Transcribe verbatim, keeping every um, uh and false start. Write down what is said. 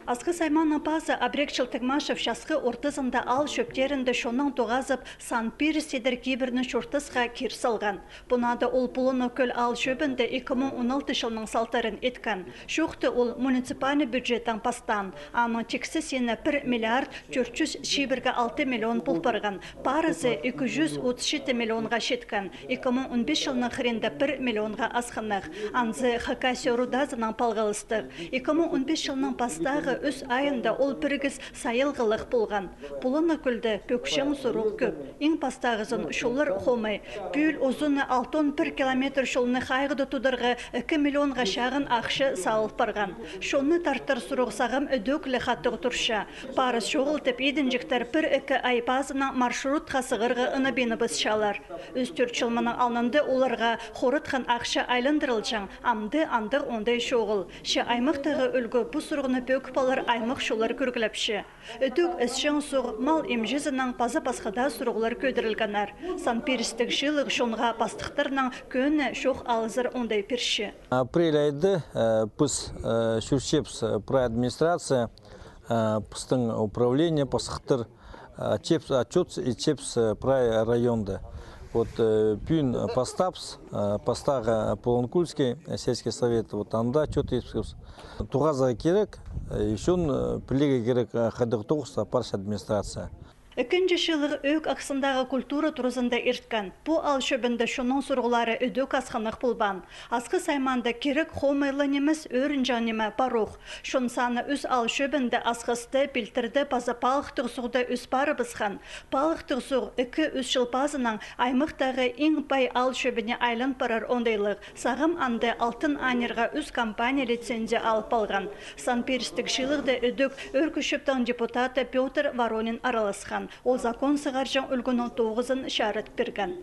Асхыс аймааның пазы Абрек Челтыгмашев часхы ортызында аал чӧптерінде чоннаң тоғазып, Сан-Пиріс тидір кибірні чуртасха кир салған. Пу наада ол Пуланнығ кӧл аал чӧбінде ікі муң он алты чылның салтарын иткен. Чоохты ол муниципальный бюджеттең пастаан. Аның тиксі сині пір миллиард тӧрт чӱс чибіргі алты миллион пол парған. Парызы ікі чӱс отыс читі миллионға читкен. Ікі муң он пис чылның хыринда пір миллионға асхынах. Анзы Хакасия рудазынаң палғалыстығ. Ікі муң он пис чылның пастағы ӱс айында ол пірігіс сайылғылығ полған. Пуланнығ кӧлде пӧкчең сурығ кӧп. Иң пастағызын чоллар хомай. Пӱӱл узуны алтон пір километр чолны хайығда тударға ікі миллионға чағын ахча салыл парған. Чонны тартар сурығ сағам ідӧк ле хатығ турча. Парыс чоғыл тіп, идінҷіктер пір-ікі ай пазынаң маршрутха сығарға ынабиныбысчалар. Ӱс-тӧрт чыл мының алнында оларға хоратхан ахча айландырылҷаң, амды андағ оңдай чоғыл. Че аймахтағы ӱлгӱ пу сурығны пӧгіп алар аймах чоллар кӧрглепче. Ідӧк ісчең суғ, мал имҷізінең паза пасха даа сурығлар кӧдірілгеннер. Сан-Пирістіг чыылығ чонға пастыхтарнаң кӧні чох алызар оңдай пирче. Апрель айда, э, піс, э, чӧрчебіс, э, прай администрация, э, пістің управление, пастыхтар, э, чӧрчебіс, отчёт итчебіс, э, прай районда. Вот, э, пӱӱн пастапс, э, пастағы Пуланкульский, э, сельский совет, вот анда отчёт итчебіс. Тоғазарға кирек, э, и чон, э, пілерге кирек, э, хайдағ тоғыс апарча администрация. Ікінҷі чыылығ Ӧӧк Ахсандағы культура туразында ирткен. Пу аал чӧбінде чонның сурығлары ідӧк асхынах полбаан. Асхыс аймаанда кирек хомай ла нимес, ӧрінҷең ниме пар ох. Чон саны ӱс аал чӧбінде асхыста, пилтірде паза палыхтығ суғда ӧс парыбысхан. Палыхтығ суғ ікі-ӱс чыл пазынаң аймахтағы иң пай аал чӧбіне айлан парар оңдайлығ. Сағам анда алтын анирға ӱс компания лицензия алып алған. Сан-Пирістіг чыылығда ідӧк Ӧӧркі Чӧптің депутаты Пётр Воронин араласхан. Ол закон сығарҷаң ӱлгӱнің тоғызын чарыт пирген.